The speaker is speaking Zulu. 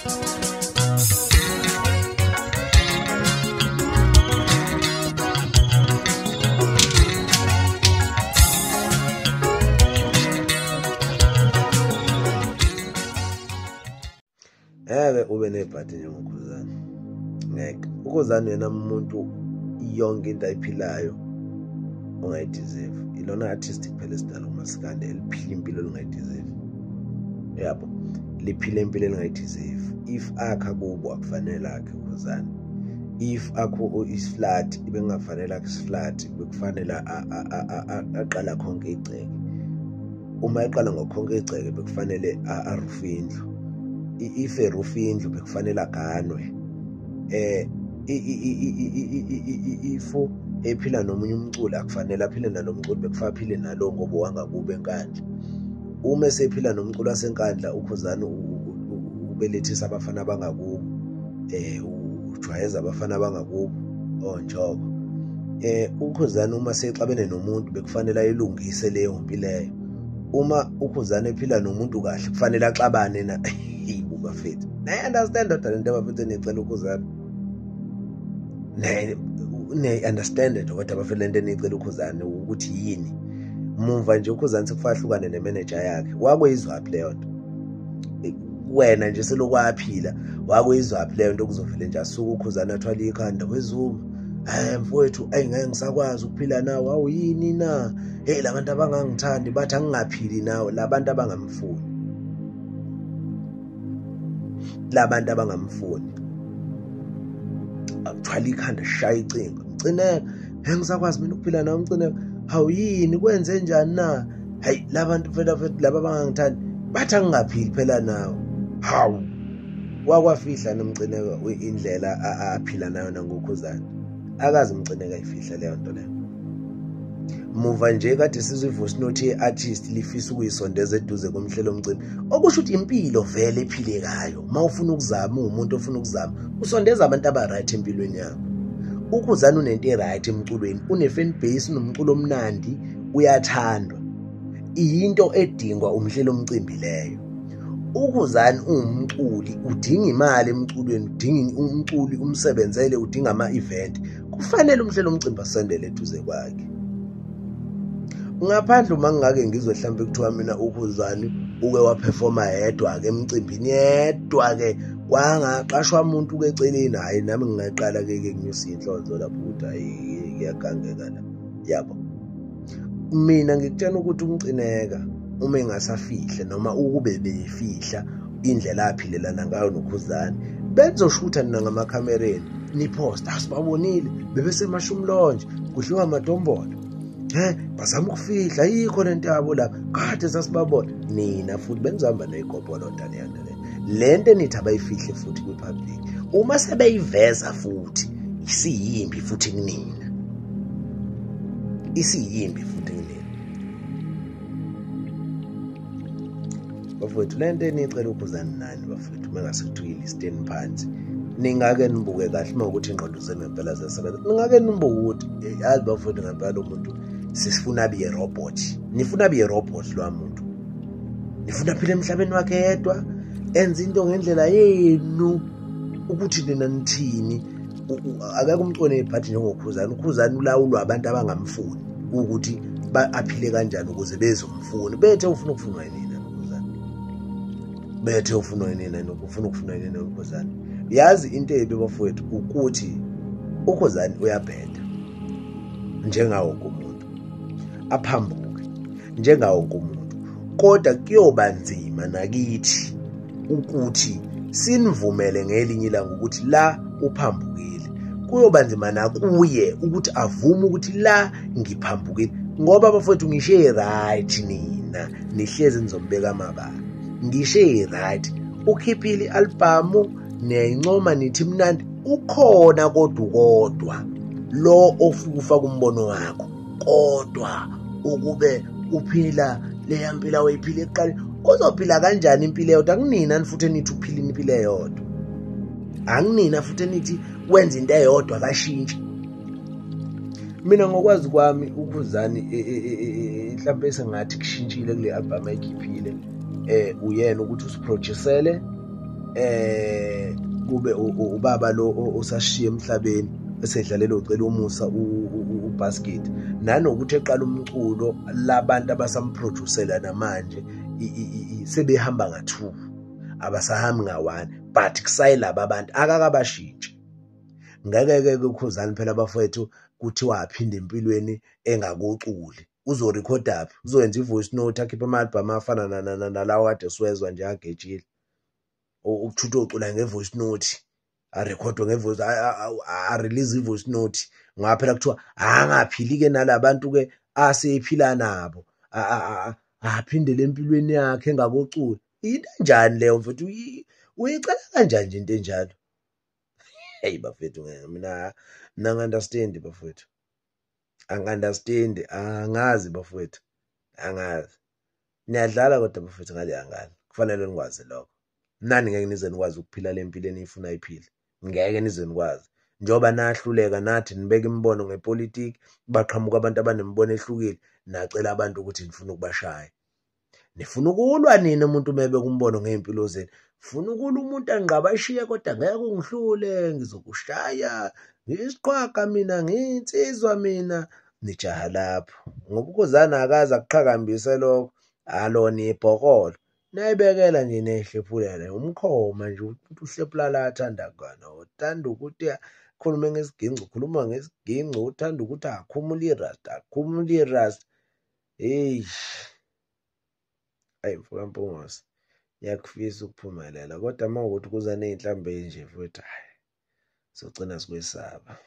Ngeke ube nebhadi njengoKhuzani, ngeke. UKhuzani yena umuntu yonke into ayiphilayo ongayideserve. Ilona artist kuphela esidala kumasikandi eliphila impilo elingayideserve. Yabo, liphila impilo elingayideserve. If akha kubo akufanele akhe uKhuzani. If akho isiflat bekungafanele akhe isiflat, bekufanele aqala khonke igceke. Uma eqala ngokhonke igceke bekufanele arufe indlu. If erufe indlu bekufanele aganwe. If ephila nomunye umculi akufanele aphile nalo mculi, bekufanele aphile nalo ngoba wangakubo eNkandla. Uma esephila nomculi waseNkandla uKhuzani ubelethisa abafana abangakubo, ujwayeza abafana abangakubo onjoko. UKhuzani uma sexabene nomuntu bekufanele ayilungise leyo mpi leyo. Uma uKhuzani ephila nomuntu kahle kufanele axabane na bafethu. Naye understand kodwa lento abafethu enicela uKhuzani. Ne understand it kodwa abafethu lento enicela uKhuzani ukuthi yini. Mumva nje uKhuzani sekufanele ahlukane nemanager yakhe. Wakweyizwaphi leyo nto? Wena nje selokwaphila wakweyizwaphi leyo nto kuzovele nje asuke uKhuzani athwale ikhanda wezuma. Mfowethu ngeke ngisakwazi ukuphila nawe, awuyini na? Hey labantu abangangithandi bathi angingaphili nawe, labantu abangamfuni. Labantu abangamfuni. Akuthwala ikhanda shaya icingo. Mcineka, ngeke ngisakwazi mina ukuphila nawe Mcineka. Awuyini kwenze njani na? Hey labantu phela futhi laba abangangithandi bathi angingaphili phela nawe. Hawu. Wakwafihla noMcineka indlela aphila nayo nangoKhuzani. Akazi uMcineka ayifihla leyo nto leyo. Muva nje kade sizwe ivoice note ye-artist lifisa ukuyisondeza eduze komhlelo omcimbi, okusho ukuthi impilo vele ephilekayo. Uma ufuna ukuzama, uwumuntu ofuna ukuzama, usondeza abantu aba-right empilweni yakho. UKhuzani unento e-right emculweni, une-fan base, unomculo omnandi, uyathandwa. Iyinto edingwa umhlelo omcimbi leyo. UKhuzani uwumculi, udinga imali emculweni, udinga umculi umsebenzele, udinga ama-event. Kufanele umhlelo omcimbi asondele eduze kwakhe. Ngaphandle uma ngingake ngizwe mhlawumbe kuthiwa mina uKhuzani uke waperforma yedwa-ke emcimbini yedwa-ke kwangaqashwa umuntu ke eceleni, hhayi nami ngingaqala-ke ke nginyuse inhlonzo lapho ukuthi hhayi kuyagangeka la. Yabo, mina ngikutshela ukuthi uMcineka uma engasafihle noma ukube beyifihla indlela aphilelana ngayo noKhuzani, benzoshutha nina ngamakhamereni nipost, asibabonile bebesemashumlonje kudliwa amadombolo. Bazama ukufihla ayikho lento yabo lapha kade sasibabona nina futhi benizihamba neyigobholota leyana le lento enithi abayifihle futhi kwi-public. Uma sebeyiveza futhi isiyimbi futhi kunina, isiyimbi futhi kunina bafowethu. Lento enicela uKhuzani nani bafowethu, uma ngase kuthiwa ilisteni phansi, ningake nibuke kahle uma ukuthi ingqondo zenu ngempela ziyasebenza. Ningake nibuke ukuthi yazi bafowethu ngempela umuntu sisifuna abe yi-robot. Nifuna abe yi-robot lwa muntu, nifuna aphile emhlabeni wakhe yedwa, enze into ngendlela yenu ukuthi nina nithini. Akekho umculo ebhathi njengoKhuzani. UKhuzani ulawulwa abantu abangamfuni ukuthi aphile kanjani ukuze bezomfuna. Bethe ufuna ukufunwa yinina noKhuzani, bethe ufunwa yinina ufuna ukufunwa yinina noKhuzani. Yazi into ebi bafowethu ukuthi uKhuzani uyabheda njengawo wonke umuntu, aphambuke njengawo wonke umuntu, kodwa kuyoba nzima nakithi ukuthi sinivumele ngelinye ilanga ukuthi la uphambukile. Kuyoba nzima nakuye ukuthi avume ukuthi la ngiphambukile, ngoba bafowethu ngishe right nina nihlezi nizombeka amabala. Ngishe right ukhiphile i-albhamu niyayincoma nithi mnandi, ukhona kodwa kodwa lo ofika ufaka umbono wakho, kodwa ukube uphila leya mpilo oyiphila ekuqaleni, uzophila kanjani impilo eyodwa? Akunina futhi enithi uphila impilo eyodwa, anginina futhi enithi wenza into eyodwa kashintshi. Mina ngokwazi kwami uKhuzani mhlawumbe sengathi kushintshile kule album ayikhiphile. Uyena ukuthi usiproducele Kube ubaba lo osashiya emhlabeni esedlalela ucela umusa uBasket, nanokuthi eqala umculo labantu abasamproducela namanje sebehamba nga2, abasahambi nga1, but kusayilaba abantu akakabashintshi. Ngeke ke uKhuzani phela bafowethu kuthiwa aphinde empilweni engakuculi. Uzorekhoda phi? Uzoyenza i-voice note, akhiphe ama-album afana nalawa kade siwezwa nje agejile. Ukuthutha ocula nge-voice note, arekhodwe nge-voice, a-release i-voice note. Ngoba phela kuthiwa angaphili-ke nalabantu-ke asephila nabo, aphindele empilweni yakhe engakoculi. Into enjani leyo mfethu? Uyicela kanjani nje into enjalo? Hey bafethu, mina ngi-understand bafethu. Angi-understand, angazi bafethu, angazi. Niyadlala kodwa bafethu ngaleya ngane, kufanele nikwazi lokho. Nani ngeke nize nikwazi ukuphila le mpilo eniyifuna iphile, ngeke nize nikwazi. Njengoba nahluleka nathi nibeka imibono ngepolitiki, baqhamuka abantu abanemibono ehlukile, nacela abantu ukuthi nifuna ukubashaya. Nifuna ukulwa nini umuntu mebe kumbono ngey'mpilo zenu? Funa ukulwa umuntu angqabashiye kodwa ngeke ungihlule, ngizokushaya, ngiyisiqhwaga mina, ngiyinsizwa mina. Nijaha lapho ngoba uKhuzani akaze akuqhakambise lokho, alona ibhokolo. Nayibekela nje nehlephulela umkhoma nje, umuntu uhlephula la athanda khona. Uthanda ukuthi akhulume ngesiginci, ukhuluma ngesiginci, uthanda ukuthi akhumule irasta, akhumule irasta. Eish, ayi mfoka Mpungose, ngiyakufisa ukuphumelela kodwa uma kuwukuthi kuza ney'nhlambi ey'nje futhi, hhayi, sogcina sikwesaba.